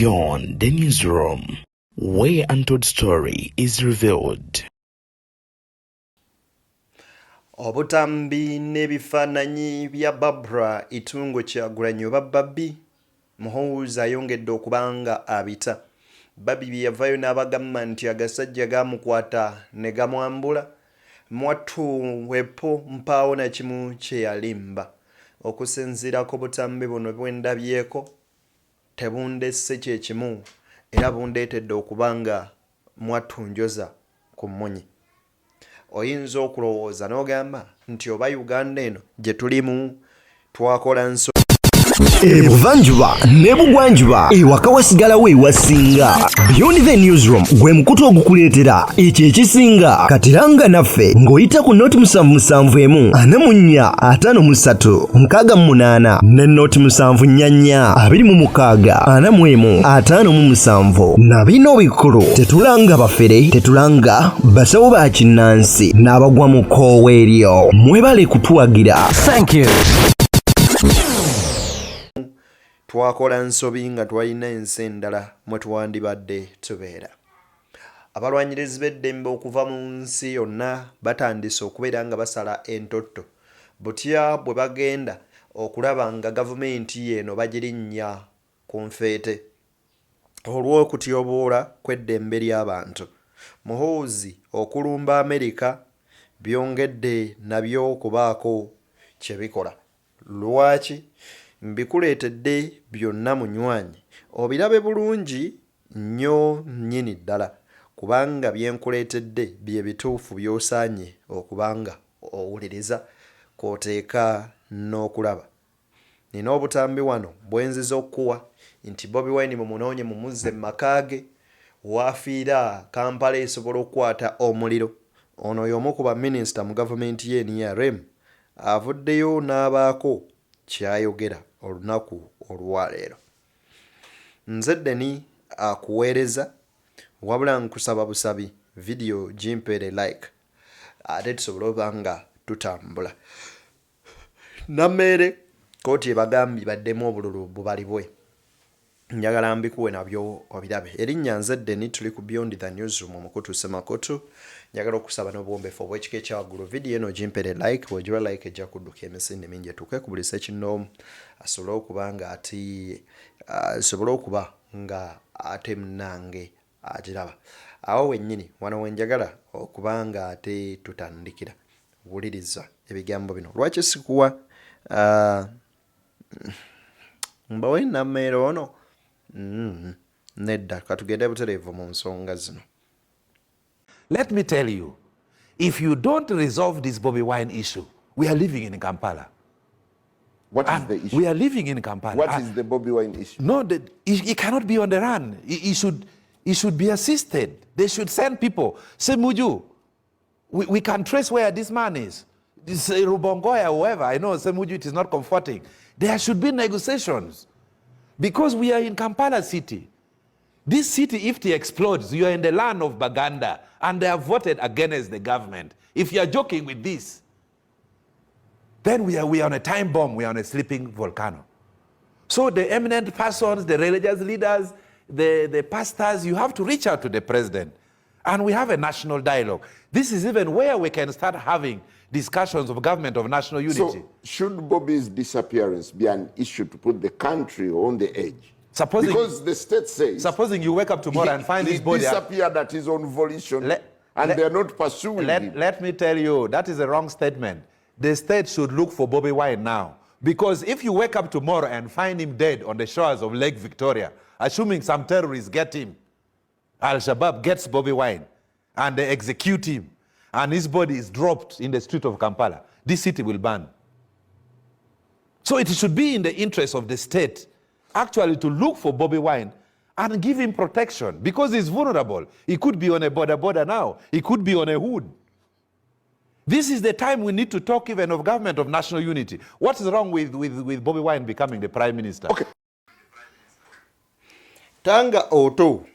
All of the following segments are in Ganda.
Beyond the Newsroom, where untold story is revealed. Obutambi n'ebifaananyi bya Barbra Itungo Kyagulanyi oba Barbie Muhoozi ayongedde okuba nga abita. Barbie bye yavaayo n'abagamba nti agasajja gaamukwata ne gamwambula. Mwattu wepo mpaawo na kimu kye yalimba. Okusinziira ku butambi buno bwe ndabyeko tebundesse kye kimu era bundeetedde okuba nga mwattu njoza ku mmunye. Oyinza okulowooza n'ogamba nti oba Uganda eno gye tulimu twakola nso Ebuvanjuba n'ebugwanjuba ewaka wasigalawo ewasinga. Beyond the Newsroom gwe mukutu ogukuleetera ekyo ekisinga. Kati langa naffe ng'oyita ku noti 771 44 53 68 ne noti 744 26 41 57. Na bino bikulu, tetulanga bafere, tetulanga basawo ba kinnansi n'abagwa mu kkoowa eryo. Mwebale kutuwagira. Thank you. Twakola nsobi nga twalina ensi endala mwe twandibadde tubeera. Abalwanyirizi b'eddembe okuva mu nsi yonna batandise okubeera nga basala entotto butya bwe bagenda okulaba nga gavumenti eno bagirinnya ku nfeete olw'okutyoboola kw'eddembe ly'abantu. Muhoozi okulumba Amerika byongedde nabyo okubaako kye bikola. Lwaki mbikuleetedde byonna munywanyi obirabe bulungi nnyo nnyini ddala kubanga bye nkuleetedde bye bituufu by'osaanye okuba nga owuliriza kw'oteeka n'okulaba. Nina obutambi wano bwe nzize okukuwa nti Bobi Wine mumunoonye mumuzze mu maka ge w'afiira Kampala esobola okukwata omuliro. Ono y'omu ku baminisita mu gavumenti ye nrm avuddeyo n'abaako ky'ayogera olunaku olwaleero. Nze Deni akuweereza wabula nkusaba busabi vidiyo gimpeere like ate tusobole oba nga tutambula. Nameere kkooti ebagambye baddemu obululu bubalibwe. Njagala mbikuwe nabyo obirabe. Erinnya nze Deni, tuli ku Beyond the Newsroom, omukutu Ssemakutu. Njagala okusaba n'obuwombeefu obw'ekika ekya waggulu vidiyo eno ogimpere like. Bw'ogiwa like ejja kudduka emisinde mingi etuuke ku buli ssekinnoomu asobole okuba nga ati asobole okuba nga ate munnange agiraba. Awo wennyini wano we njagala okuba nga ate tutandikira. Wuliriza ebigambo bino. Lwaki sikuwa uh, mbawe Nammeere ono? Nedda, katugende butereevu mu nsonga zino. Let me tell you, if you don't resolve this Bobi Wine issue, we are living in Kampala. What is And the issue? We are living in Kampala. What is the Bobi Wine issue? No, he cannot be on the run. He should be assisted. They should send people. Ssemujju, we can trace where this man is. This Rubongoya, whoever, I know Ssemujju, it is not comforting. There should be negotiations because we are in Kampala city. This city, if it explodes, you are in the land of Baganda and they have voted against the government. If you are joking with this, then we are on a time bomb, we are on a sleeping volcano. So the eminent persons, the religious leaders, the pastors, you have to reach out to the president. And we have a national dialogue. This is even where we can start having discussions of government of national unity. So should Bobby's disappearance be an issue to put the country on the edge? Because the state says... Supposing you wake up tomorrow and find he his body... disappeared at his own volition and they're not pursuing him. Let me tell you, that is a wrong statement. The state should look for Bobi Wine now. Because if you wake up tomorrow and find him dead on the shores of Lake Victoria, assuming some terrorists get him, Al-Shabaab gets Bobi Wine, and they execute him, and his body is dropped in the street of Kampala, this city will burn. So it should be in the interest of the state actually to look for Bobi Wine and give him protection, because he's vulnerable. He could be on a border now. He could be on a hood. This is the time we need to talk even of government of national unity. What is wrong with Bobi Wine becoming the prime minister? Okay. Tanga Otto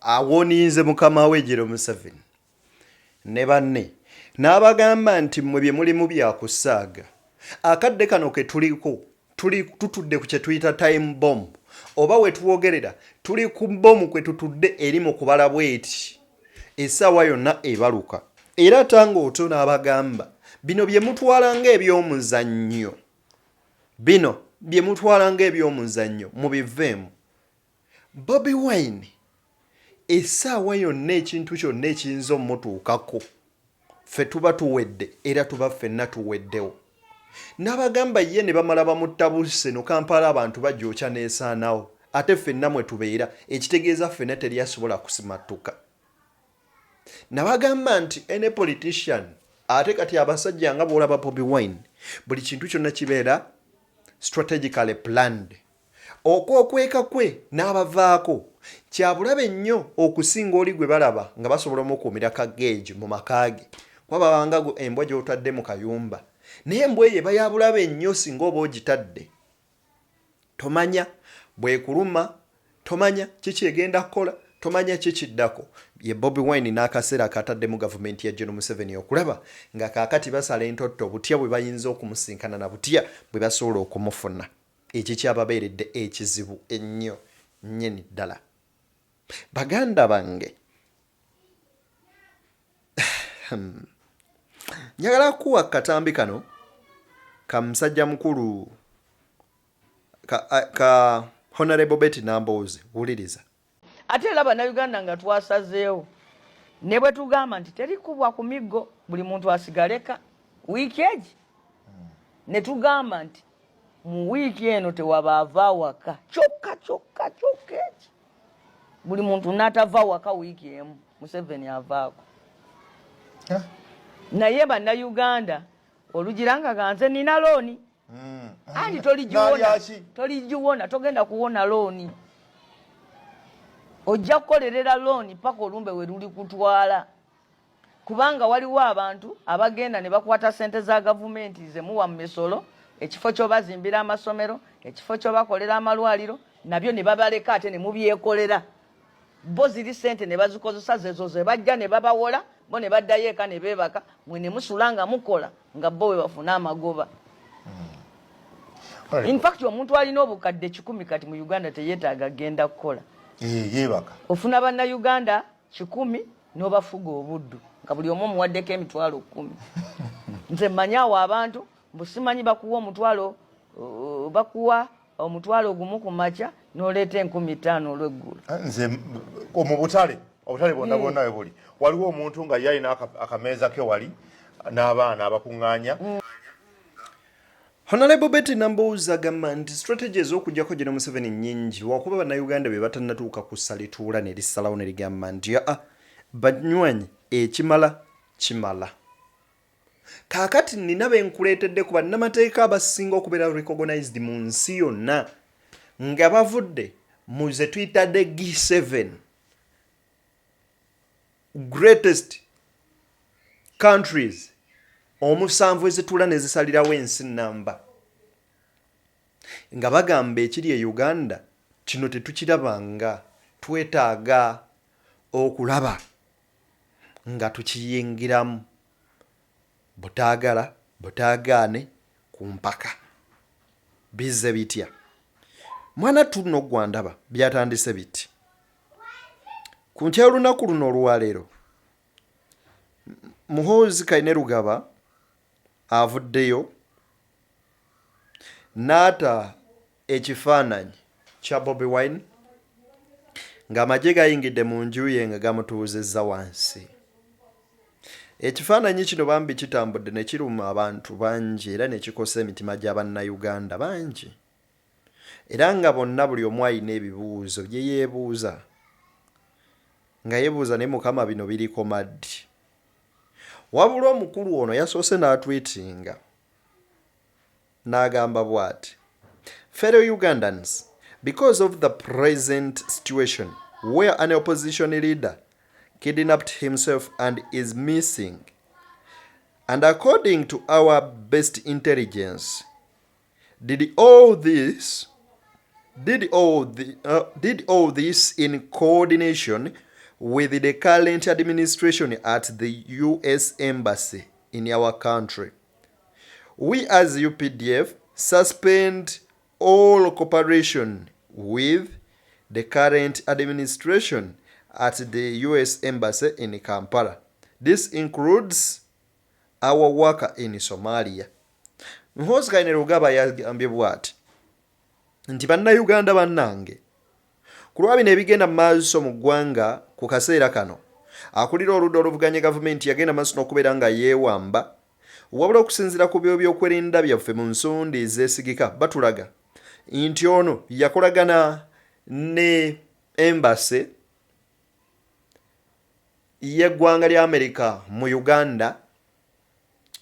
awoninze mukama we General Museveni ne banne n'abagamba nti mmwe bye mulimu bya kusaaga. Akadde kano ke tuliko, tutudde ku kye tuyita time bomb. Oba we twogerera tuli ku bbomu kwe tutudde eri mu kubala bweti, essaawa yonna ebaluka. Era Tanga Oto n'abagamba, bino bye mutwala ng'eby'omuzannyo, bino bye mutwala ng'eby'omuzannyo mubiveemu. Bobi Wine essaawa yonna ekintu kyonna ekiyinza omutuukako ffe tuba tuwedde era tuba ffenna tuweddewo. N'abagamba ye ne bamala bamutta busse no Kampala abantu bagyokya n'esaanawo ate ffenna mwe tubeera ekitegeeza ffenna teri asobola kusimattuka. Nabagamba nti any politician ate kati abasajja nga bw'olaba Bobi Wine buli kintu kyonna kibeera strategically planned. Okwokweka kwe n'abavaako kya bulabe nnyo okusinga oli gwe balaba nga basobola omukuumira ka geegi mu maka ge kuba babanga embwa gy'otadde mu kayumba naye embwa eyo eba ya bulabe nnyo singa oba ogitadde tomanya bw'ekuluma tomanya kiki egenda kukola tomanya kikiddako ye Bobi Wine n'akaseera kataddemu gavumenti ya General Museveni okulaba nga kaakati basala entotto butya bwe bayinza okumusinkana na butya bwe basobola okumufuna. Ekikyababeeredde ekizibu ennyo nnyini ddala. Baganda bange, njagala kukuwa katambi kano ka musajja mukulu ka, ka Honorable Betty Nambooze. Wuliriza. Ate era Bannayuganda nga twasazeewo ne bwe tugamba nti teri kubwa ku miggo, buli muntu asigaleka wiiki egi, ne tugamba nti mu wiiki eno tewaba ava waka kyokka kyokka kyokka eki buli muntu n'atava waka wiiki emu, Museveni avaako. Naye Bannayuganda olugira nga ganze nina looni anti toligiwona, toligiwona, togenda kuwona looni, ojja kukolerera looni paka olumbe we luli kutwala, kubanga waliwo abantu abagenda ne bakwata sente za gavumenti zemuwa mu misolo, ekifo ky'obazimbira amasomero, ekifo ky'obakolera amalwaliro, nabyo ne babaleka ate ne mubyekolera. Bo ziri sente ne bazikozesa zezo ze bajja ne babawola, bo ne baddayo eka ne beebaka, mwe ne musula nga mukola nga bo bwe bafuna amagoba. In fact omuntu alina obukadde 100 kati mu Uganda teyeetaaga genda kukola. Yeebaka. Ofuna Bannayuganda 100 n'obafuga obuddu nga buli omu omuwaddeko 100,000. Nze mmanyi awo abantu mbu simanyi bakuwa omutwalo, bakuwa 10,000 ku makya n'oleeta 5,000 olw'eggulo. Nze mu butale, obutale bwonna bwonna we buli, waliwo omuntu nga ye alina akameeza ke wali n'abaana abakuŋŋaanya. Honorable Betty Nambooze agamba nti strategy ez'okuggyako General Museveni nnyingi lwakuba Bannayuganda be batannatuuka ku ssa lituula ne lisalawo ne ligamba nti aa banywanyi ekimala kimala. Kaakati nnina be nkuleetedde ku bannamateeka abasinga okubeera recognized mu nsi yonna nga bavudde mu ze tuyita the G7 greatest countries omusanvu ezituula ne zisalirawo ensi nnamba, nga bagamba ekiri e Uganda kino tetukirabanga, twetaaga okulaba nga tukiyingiramu butaagala butaagaane ku mpaka. Bizze bitya? Mwana ttu nno gwandaba byatandise biti. Ku nkya y'olunaku luno olwaleero, Muhoozi Kainerugaba avuddeyo n'ata ekifaananyi kya Bobi Wine ng'amagye gayingidde mu nju ye nga gamutuuzizza wansi. Ekifaananyi kino bambi kitambudde ne kiruma abantu bangi era ne kikosa emitima gya Bannayuganda bangi era nga bonna buli omu alina ebibuuzo bye yeebuuza nga yeebuuza naye Mukama bino birikoma ddi? Wabula omukulu ono yasoose n'atwitinga n'agamba bw'ati, Fellow Ugandans, because of the present situation where an opposition leader kidnapped himself and is missing, and according to our best intelligence, did all this did all the, did all this in coordination with the current administration at the US Embassy in our country. We as UPDF suspend all cooperation with the current administration at the US Embassy in Kampala. This includes our worker in Somalia. Muhoozi Kainerugaba yagambye bw'ati nti bannayuganda bannange ku lwa bino ebigenda mu maaso mu ggwanga ku kaseera kano akulira oludda oluvuganya gavumenti yagenda maaso n'okubeera nga yeewamba wabula okusinziira ku by'ebyokwerinda byaffe mu nsonda ezeesigika batulaga nti ono yakolagana ne embassy y'eggwanga lya Amerika mu Uganda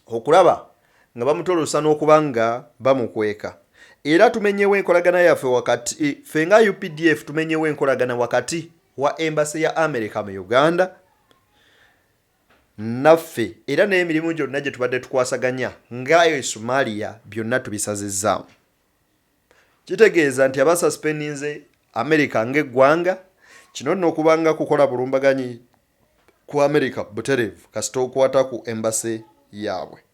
okulaba nga bamutolosa n'okuba nga bamukweka era tumenyewo enkolagana yaffe wakati ffe nga UPDF tumenyewo enkolagana wakati wa embassy ya Amerika mu Uganda naffe era n'emirimu gyonna gye tubadde tukwasaganya nga e Somalia byonna tubisazizzaamu. Kitegeeza nti aba suspendinze America ng'eggwanga, kino nno okuba nga kukola bulumbaganyi ku America butereevu kasita okwata ku embassy yaabwe.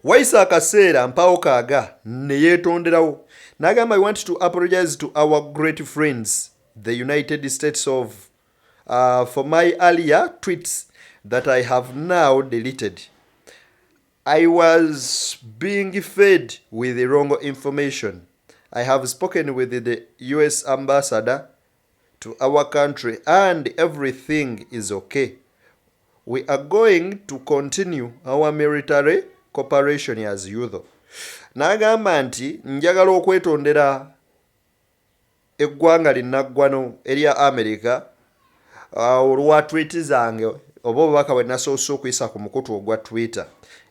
Wayise akaseera mpaawo kaaga ne yeetonderawo n'agamba I want to apologize to our great friends the United States of uh, for my earlier tweets that I have now deleted. I was being fed with the wrong information. I have spoken with the US ambassador to our country and everything is okay. We are going to continue our military cooperation as usual. N'agamba nti njagala okwetondera eggwanga linnaggwano erya America uh, olwa tweet zange oba obubaka bwe nasoose okuyisa ku mukutu ogwa Twitter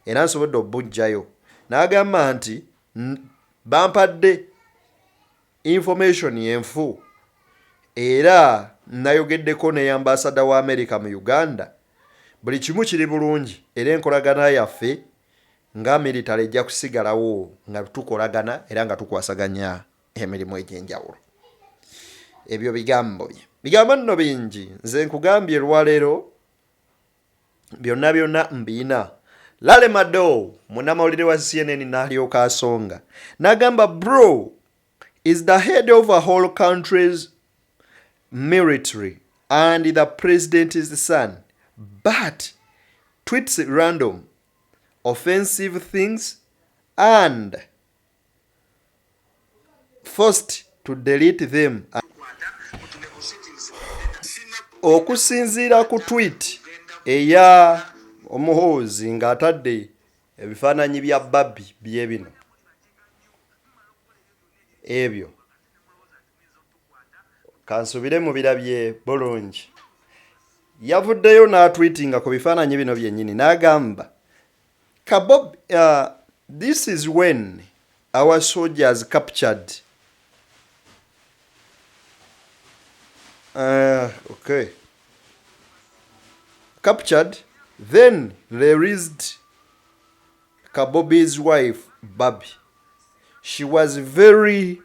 era nsobodde obuggyayo. N'agamba nti bampadde information enfu era nayogeddeko ne ambasada wa America mu Uganda buli kimu kiri bulungi era enkolagana yaffe nga military ejja kusigalawo nga tukolagana era nga tukwasaganya emirimu egy'enjawulo. Ebyo bigambo bye bigambo nno bingi nze nkugambye lwaleero byonna byonna mbiina. Lale Mado munnamawulire wa CNN n'alyoka asonga n'agamba bro is the head of a whole country's military and the president's son but tweets random offensive things and forced to delete them. Okusinziira ku tweet eya Omuhoozi ng'atadde ebifaananyi bya Barbie bye bino ebyo kansubire mubirabye bulungi yavuddeyo n'atwitinga ku bifaananyi bino byennyini n'agamba Kabob, uh, this is when our soldiers captured uh, okay captured then released Kabobi's wife Babi. She was very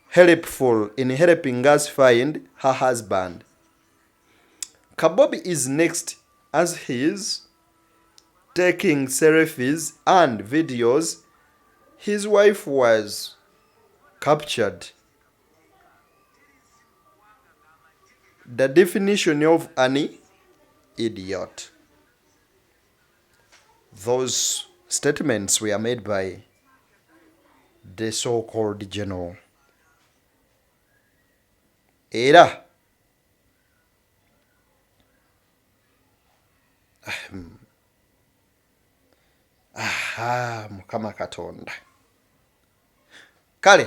helpful in helping us find her husband. Kabobi is next as he is taking selfies and videos. His wife was captured. The definition of an idiot. Those statements were made by the so-called general. Era aha mukama katonda kale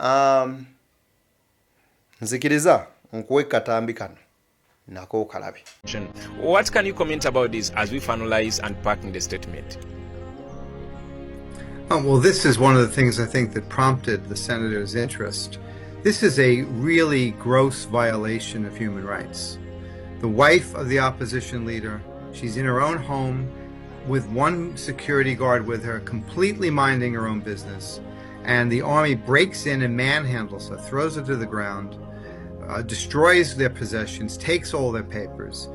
um, nzikiriza nkuwe katambi kano nako okalabe. What can you comment about this as we finalize and packing the statement? Oh, well, this is one of the things I think that prompted the senator's interest. This is a really gross violation of human rights. The wife of the opposition leader, she's in her own home with one security guard with her, completely minding her own business. And the army breaks in and manhandles her, throws her to the ground, destroys their possessions, takes all their papers,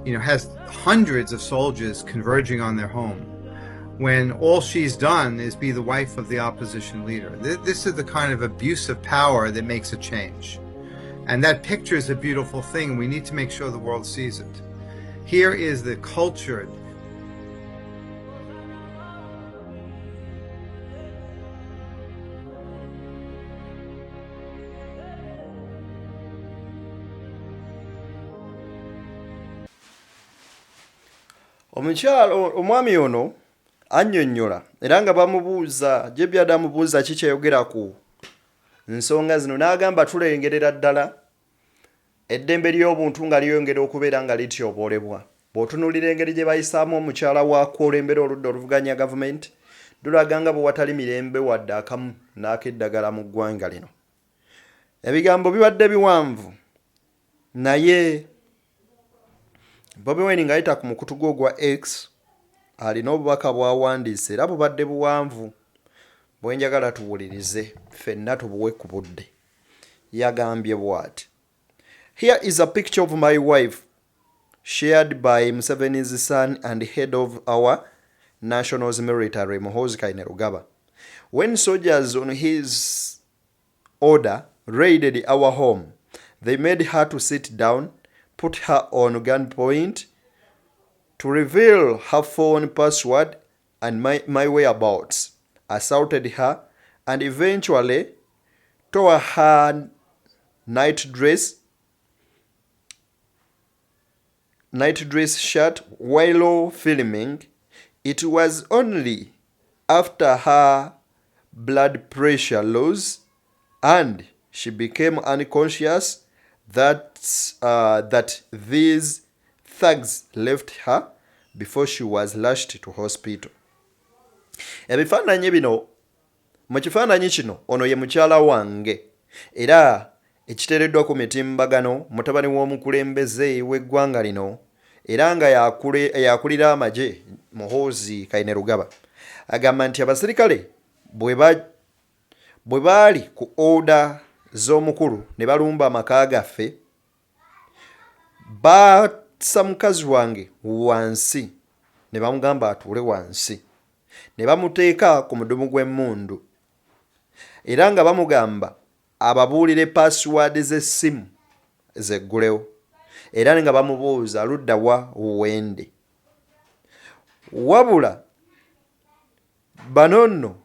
you know, has hundreds of soldiers converging on their home. when all she's done is be the wife of the opposition leader. This is the kind of abuse of power that makes a change. And that picture is a beautiful thing. We need to make sure the world sees it. Here is the cultured, Omukyala omwami ono annyonnyola era nga bamubuuza Jebyada amubuuza ki kyeyogera ku nsonga zino n'agamba tulengerera ddala eddembe ly'obuntu nga lyeyongera okubeera nga lityoboolebwa. Bw'otunuulira engeri gye bayisaamu omukyala wa kulembera oludda oluvuganya gavumenti lulaga nga bwe watali mirembe wadde akamu n'akeddagala mu ggwanga lino. Ebigambo bibadde biwanvu naye Bobi Wine ng'ayita ku mukutu gwe ogwa X alina obubaka bw'awandiise era bubadde buwanvu bwe njagala tuwulirize ffenna tubuwe ku budde. Yagambye bw'ati, Here is a picture of my wife shared by Museveni's son and head of our national's military Muhoozi Kainerugaba. When soldiers on his order raided our home, they made her to sit down, put her on gunpoint to reveal her phone password and my, my whereabouts, assaulted her, and eventually tore her night dress night dress shirt while filming. It was only after her blood pressure rose and she became unconscious that, that these thugs left her before she was rushed to hospital. Ebifaananyi bino Mu kifaananyi kino ono ye mukyala wange era ekiteereddwa ku mitimbagano mutabani w'omukulembeze w'eggwanga lino era nga y'akulira amagye Muhoozi Kainerugaba agamba nti abasirikale bwe baali ku oda z'omukulu ne balumba amaka gaffe baassa mukazi wange wansi ne bamugamba atuule wansi ne bamuteeka ku mudumu gw'emmundu era nga bamugamba ababuulire paasiwaadi z'essimu zeggulewo era nga bamubuuza ludda wa wendi. Wabula bano nno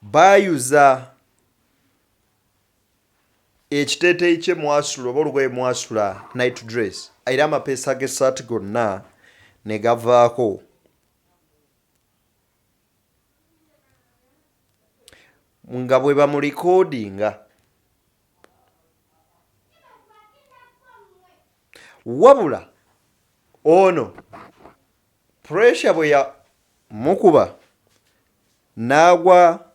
baayuza ekiteeteeyi kye mwasula oba olugoye mwasula night dress era amapeesa g'essaati gonna ne gavaako. Nga bwe bamulikodinga. Wabula ono pressure bwe yamukuba n'agwa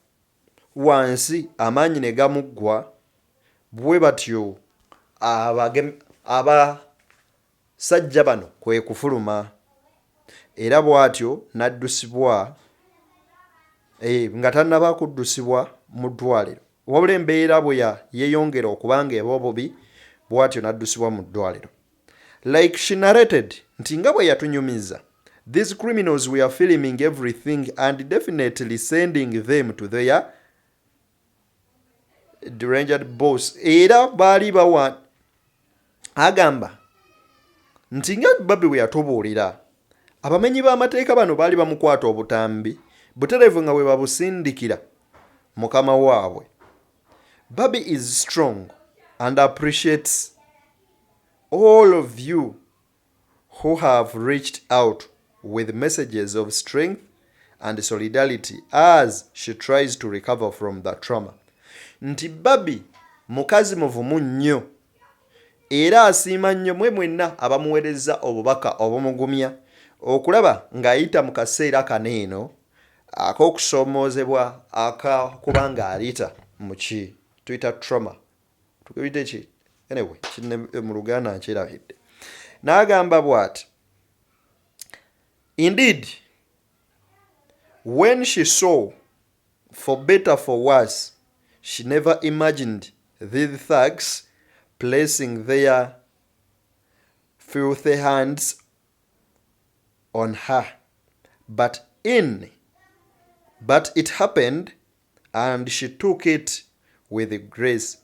wansi amaanyi ne gamuggwa bwe batyo aba Sajja bano kwe kufuluma era bw'atyo n'addusibwa eh, nga tannaba kuddusibwa mu ddwaliro wabula embeera bwe yeeyongera okuba ng'eba obubi bw'atyo n'addusibwa mu ddwaliro. Like she narrated nti nga bwe yatunyumiza, these criminals were filming everything and definitely sending them to their deranged boss era baali bawa agamba nti nga Barbie bwe yatubuulira abamenyi b'amateeka bano baali bamukwata obutambi butereevu nga bwe babusindikira mukama waabwe. Barbie is strong and appreciates all of you who have reached out with messages of strength and solidarity as she tries to recover from the trauma. Nti Barbie mukazi muvumu nnyo era asiima nnyo mwe mwenna abamuweerezza obubaka obumugumya okulaba ng'ayita mu kaseera kano eno ak'okusoomoozebwa akakuba ng'ayita mu ki tuyita trauma. Tukiyite ki? Anyway, kinne mu Luganda nkyerabidde. N'agamba bw'ati, Indeed, when she saw for better for worse, she never imagined these thugs placing their filthy hands on her. But in But it happened and she took it with grace.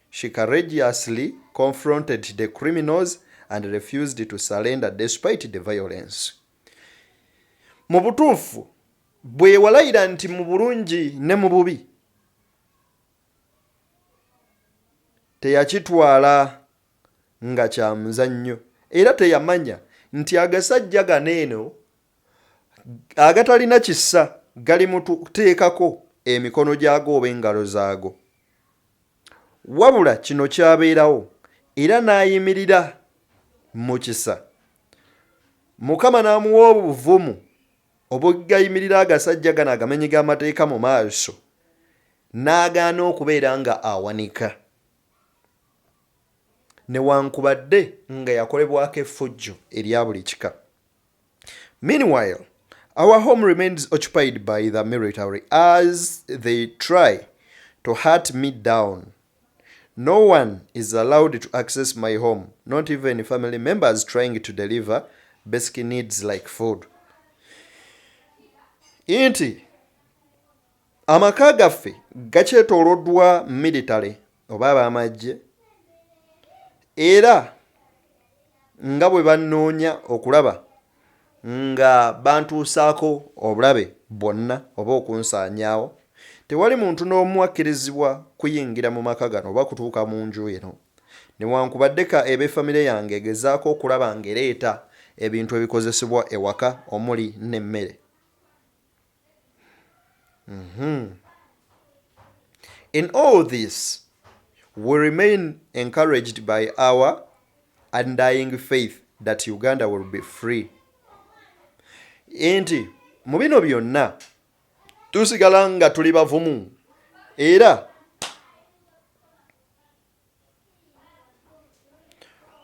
She courageously confronted the criminals and refused to surrender despite the violence. Mu butuufu bwe walayira nti mu bulungi ne mu bubi teyakitwala nga kya muzannyo era teyamanya nti agasajja gano eno agatalina kisa gali mututeekako emikono gyago oba engalo zaago. Wabula kino kyabeerawo era n'ayimirira mu kisa. Mukama n'amuwa obuvumu obugayimirira agasajja gano agamenyi g'amateeka mu maaso n'agaana okubeera nga awanika newankubadde nga yakolebwako effujjo erya buli kika. Meanwhile, our home remains occupied by the military as they try to hunt me down. No one is allowed to access my home, not even family members trying to deliver basic needs like food. Nti amaka gaffe gakyetooloddwa military oba ab'amaggye era nga bwe bannoonya okulaba nga bantuusaako obulabe bwonna oba okunsaanyaawo. Tewali muntu n'omu akkirizibwa kuyingira mu maka gano oba kutuuka mu nju eno. Newankubadde ka ebe famire yange egezaako okulaba ng'ereeta ebintu ebikozesebwa ewaka omuli n'emmere. In all this, we remain encouraged by our undying faith that Uganda will be free. Nti mu bino byonna tusigala nga tuli bavumu era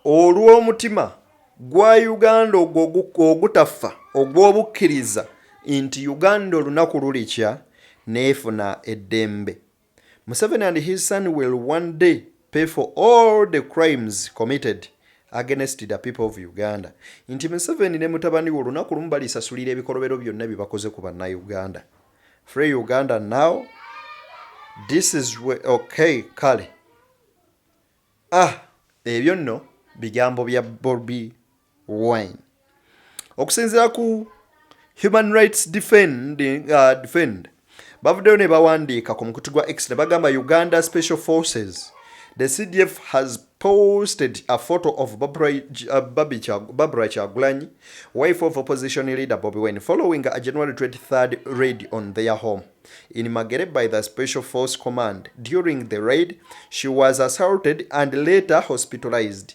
olw'omutima gwa Uganda ogwo ogutafa ogw'obukkiriza nti Uganda olunaku lulikya n'efuna eddembe. Museveni and his son will one day pay for all the crimes committed against the people of Uganda. Nti Museveni ne mutabani we olunaku lumu balisasulira ebikolobero byonna bye bakoze ku Bannayuganda. Free Uganda now. This is where, okay, kale. Ah, ebyo nno bigambo bya Bobi Wine. Okusinziira ku Human Rights Defend bavuddeyo ne bawandiika ku mukutu gwa X ne bagamba Uganda Special Forces the CDF has posted a photo of Barbara Kyagulanyi, wife of opposition leader Bobi Wine, following a January 23rd raid on their home in Magere by the Special Force Command. During the raid, she was assaulted and later hospitalized.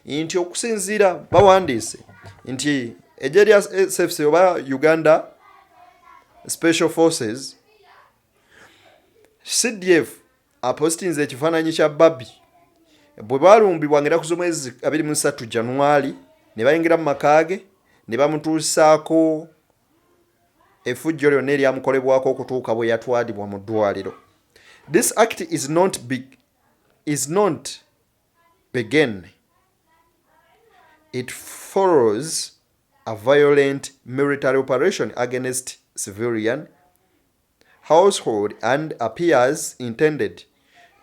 Nti okusinziira bawandiise nti eggye lya SFC oba Uganda Special Forces CDF apostinze ekifaananyi kya Barbie bwe balumbibwa ng'ennaku z'omwezi 23 January ne bayingira mu maka ge ne bamutuusaako effujjo lyonna eryamukolebwako okutuuka bwe yatwalibwa mu ddwaliro. This act is not begin. It follows a violent military operation against civilian household and appears intended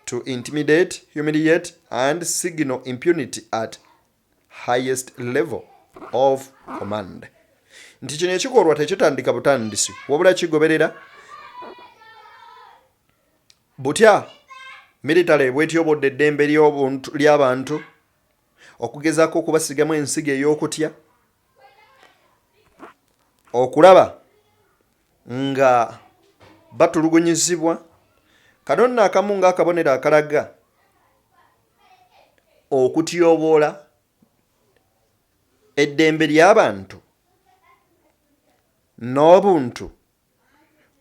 to intimidate, humiliate, and signal impunity at highest level of command. Nti kino ekikolwa tekitandika butandisi wabula kigoberera butya military bwetyobodde eddembe ly'abantu okugezaako okubasigamu ensigo ey'okutya okulaba nga batulugunyizibwa. Kano nno akamu ng'akabonero akalaga okutyoboola eddembe ly'abantu n'obuntu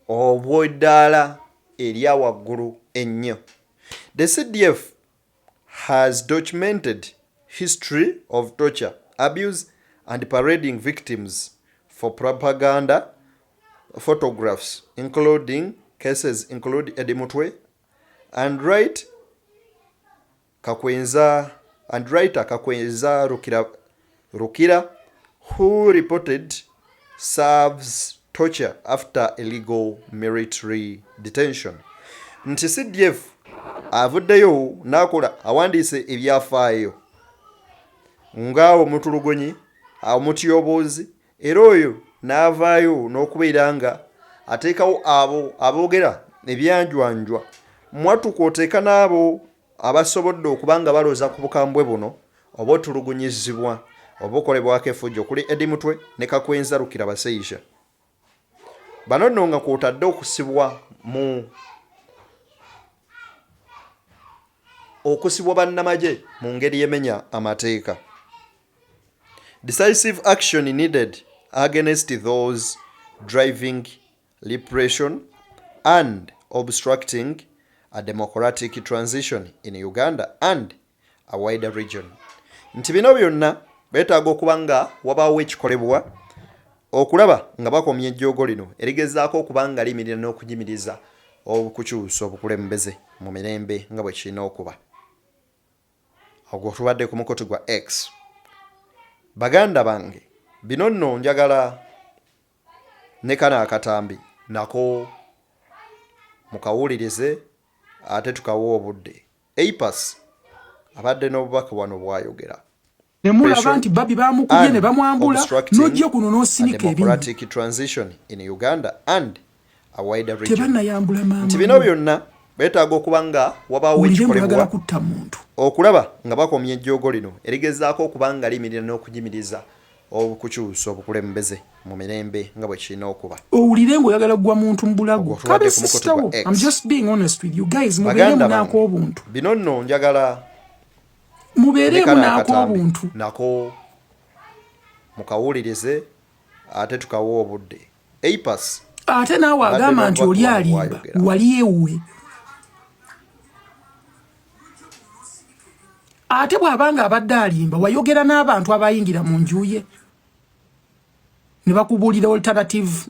obw'eddaala erya waggulu ennyo. The CDF has documented history of torture, abuse and parading victims for propaganda photographs, including cases include Eddie Mutwe and writer Kakwenza Rukira, who reported serves torture after illegal military detention nti CDF avuddeyo n'akola awandiise ebyafaayo nga omutulugunyi omutyoboozi era oyo n'avaayo n'okubeera nga ateekawo abo aboogera ebyanjwanjwa mwattu kw'oteeka n'abo abasobodde okuba nga balooza ku bukambwe buno oba otulugunyizibwa oba okolebwako effujjo okuli Eddie Mutwe ne Kakwenza Rukirabasaija. Bano nno nga kw'otadde okusibwa mu okusibwa bannamagye mu ngeri emenya amateeka. Decisive action needed against those driving repression and obstructing a democratic transition in Uganda and a wider region. Nti bino byonna beetaaga okuba nga wabaawo ekikolebwa okulaba nga bakomya ejjoogo lino erigezaako okuba nga liyimirira n'okuyimiriza okukyusa obukulembeze mu mirembe nga bwe kirina okuba. Ogwo tubadde ku mukutu gwa X. Baganda bange, bino nno njagala ne kano akatambi nako mukawulirize ate tukawe obudde. Eipas abadde n'obubaka wano bwayogera. Ne mulaba nti Barbie bamukubye ne bamwambula n'ojja kuno n'osinika ebinnya. Transition in Uganda and a wider region. Tebannayambula maama. Nti bino byonna beetaaga okuba nga wabaawo ekikolebwa kutta muntu. Okulaba nga bakomya ejjoogo lino erigezaako okuba nga liyimirira n'okuyimiriza okukyusa obukulembeze mu mirembe nga bwe kirina okuba. Owulire ng'oyagala kugwa muntu mu bulago. Kabe sister wo. I'm just being honest with you guys. Mubeere munaako obuntu. Bino nno njagala mubeereemu n'ak'obuntu. Nako mukawulirize ate tukawe obudde. Eipas ate naawe agamba nti oli alimba wali ewuwe. Ate bw'aba nga abadde alimba, wayogera n'abantu abayingira mu nju ye ne bakubuulira alternative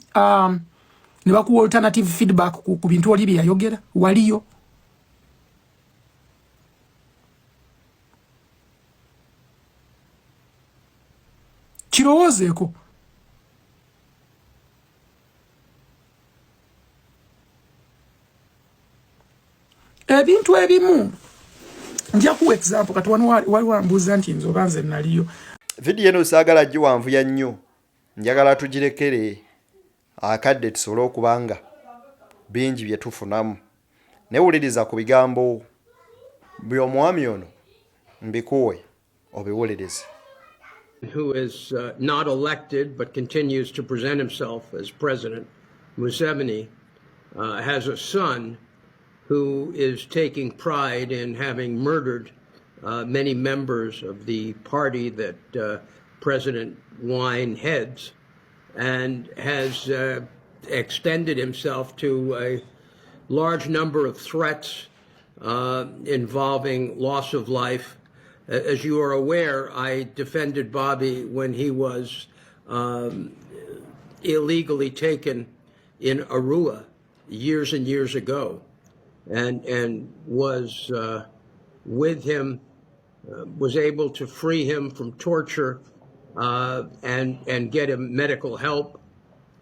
ne bakuwa alternative feedback ku bintu oli bye yayogera waliyo? Kirowoozeeko. Ebintu ebimu nja kuwa example. Kati wano waliwo ambuuza nti nze oba nze naliyo. Vidiyo eno saagala giwanvuya nnyo, njagala tugirekere akadde tusobole okuba nga bingi bye tufunamu. Newuliriza ku bigambo by'omwami ono mbikuwe obiwulirize. Who is not elected but continues to present himself as President Museveni, has a son who is taking pride in having murdered many members of the party that President Wine heads, and has extended himself to a large number of threats involving loss of life. As you are aware, I defended Bobi when he was illegally taken in Arua years and years ago, and was with him, was able to free him from torture and get him medical help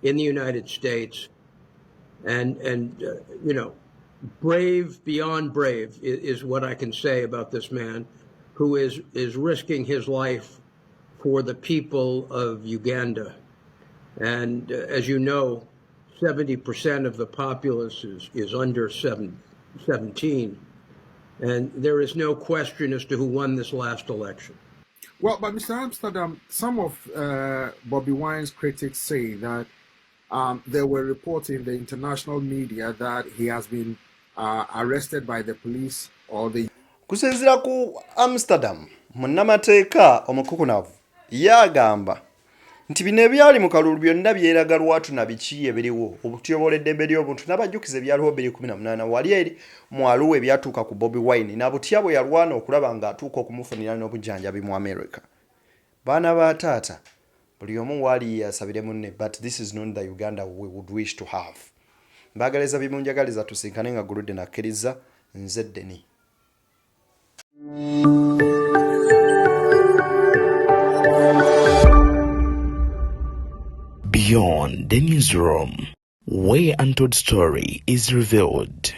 in the United States. And brave beyond brave is what I can say about this man who is risking his life for the people of Uganda. And as you know, 70% of the populace is under 17. And there is no question as to who won this last election. Well, but Mr. Amsterdam, some of Bobi Wine's critics say that there were reports in the international media that he has been arrested by the police or the Kusinziira ku Amsterdam munnamateeka omukukunavu, ye agamba nti bino ebyali mu kalulu byonna byeraga lwatu na biki ebiriwo obutyobola eddembe ly'obuntu, n'abajjukiza ebyaliwo 2018 wali eri mu Arua ebyatuuka ku Bobi Wine na butya bwe yalwana okulaba ng'atuuka okumufunira n'obujjanjabi mu America. Baana ba taata, buli omu waali asabire munne, but this is not the Uganda we would wish to have. Mbaagaliza bimunjagaliza, tusinkane nga guludde nakkiriza. Nze Ddeni. Beyond the Newsroom, where untold story is revealed.